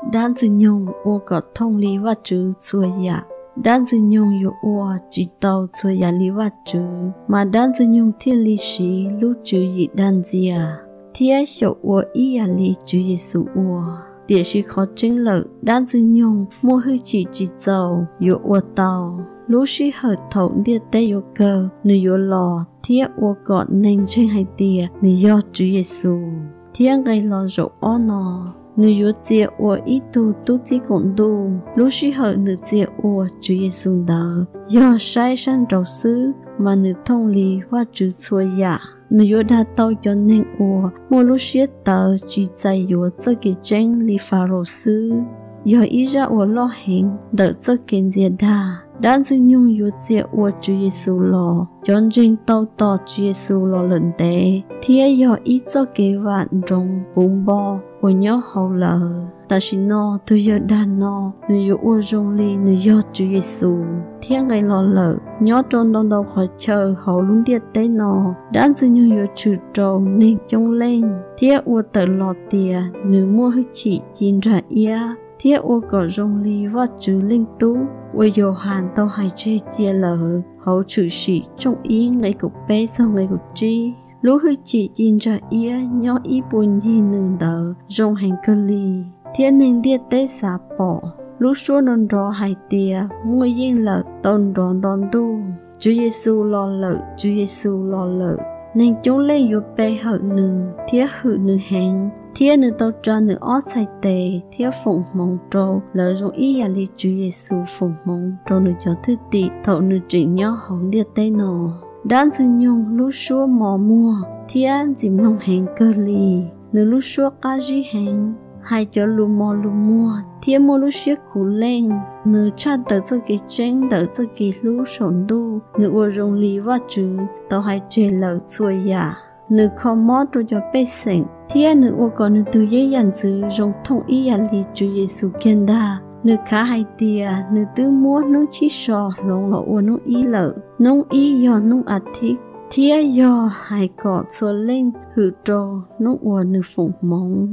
Dab Ntxwg nyoog ua kom thooj li Vajtswv txhua yam. Dab Ntxwg nyoog yuav ua tsis tau txhua yam li Vajtswv, mas Dab Ntxwg nyoog thiaj li siv lub tswv yim dag ntxias thiab xyaum ua ib yam li Tswv Yexus ua. Tiam sis qhov tseeb lawm, Dab Ntxwg nyoog muaj hwj chim tsis txaus yuav ua tau. Lub sij hawm thaum ntiaj teb yuav kawg, nws yuav los thiab ua kom neeg ntseeg hais tias nws yog Tswv Yexus. Thiab nqe los zaum ob no, nws yuav txia ua ib tug tub txib koom ntuj. Lub sij hawm nws txia ua Tswv Yexus ntawd yog saib sab nraud xwb, mas nws thooj li Vajtswv txhua yam. Nws yuav dag tau cov neeg uas muaj lub siab tawv tsis txais yuav txoj kev tseeb li Falaus xwb, yog ib zaj uas loj heev ntawm txoj kev ntxias dag. Dab Ntxwg nyoog yuav txia ua Tswv Yexus los. Cov ntseeg tau tos Tswv Yexus los lawm ntev, thiab yog ib txoj kev vam nroos puv npo uas nyob hauv lawv. Tam sim no tus yawg dag no, nws yuav ua zoo li nws yog Tswv Yexus. Thiab nqe los lawm, nyob rau ntau ntau qhov chaw hauv lub ntiaj teb no, Dab Ntxwg nyoog yuav tshwm rau neeg coob leej thiab ua tawm los tias nws muaj hwj chim ci nrag iab, thiab ua kom zoo li Vajtswv Leej Tub uas Yauhas tau hais tseg cia lawm hauv Tshwm Sim tshooj ib nqe kaum peb txog nqe kaum tsib. Lub hwj chim ci nrag iab nyob ib puag ncig nws ntawd zoo heev kawg li, thiab neeg ntiaj teb xav pom. Lub suab nrov nrov hais tias muaj yeej lawm, tau nrov nto ntuj, Tswv Yexus los lawm, Tswv Yexus los lawm. Neeg coob leej yuav pe hawm nws thiab hwm nws heev, thiab nws tau tsa nws ob txhais tes thiab foom hmoov rau lawv zoo ib yam li Tswv Yexus foom hmoov rau nws cov thwj tim thaum nws tseem nyob hauv ntiaj teb no. Dab Ntxwg nyoog lub suab mos muag thiab ntxim mloog heev kawg li. Nws lub suab qab zib heev, hais cov lus mos lus muag thiab muaj lub siab khuv leej. Nws tshaj tawm txoj kev tseeb ntawm txoj kev hlub saum ntuj. Nws ua zoo li Vajtswv tau hais tseg lawm txhua yam. Nws kho mob rau cov pej xeem, thiab nws ua kom nws tus yeeb yam ntxwv zoo thooj ib yam li Tswv Yexus kiag ntag. Nws khav hais tias nws twb muab hnub tsib so hloov los ua hnub ib lawm. Hnub ib yog hnub a thiv, thiab yog hais kom txhua leej hwm rau hnub uas nws foom hmoov.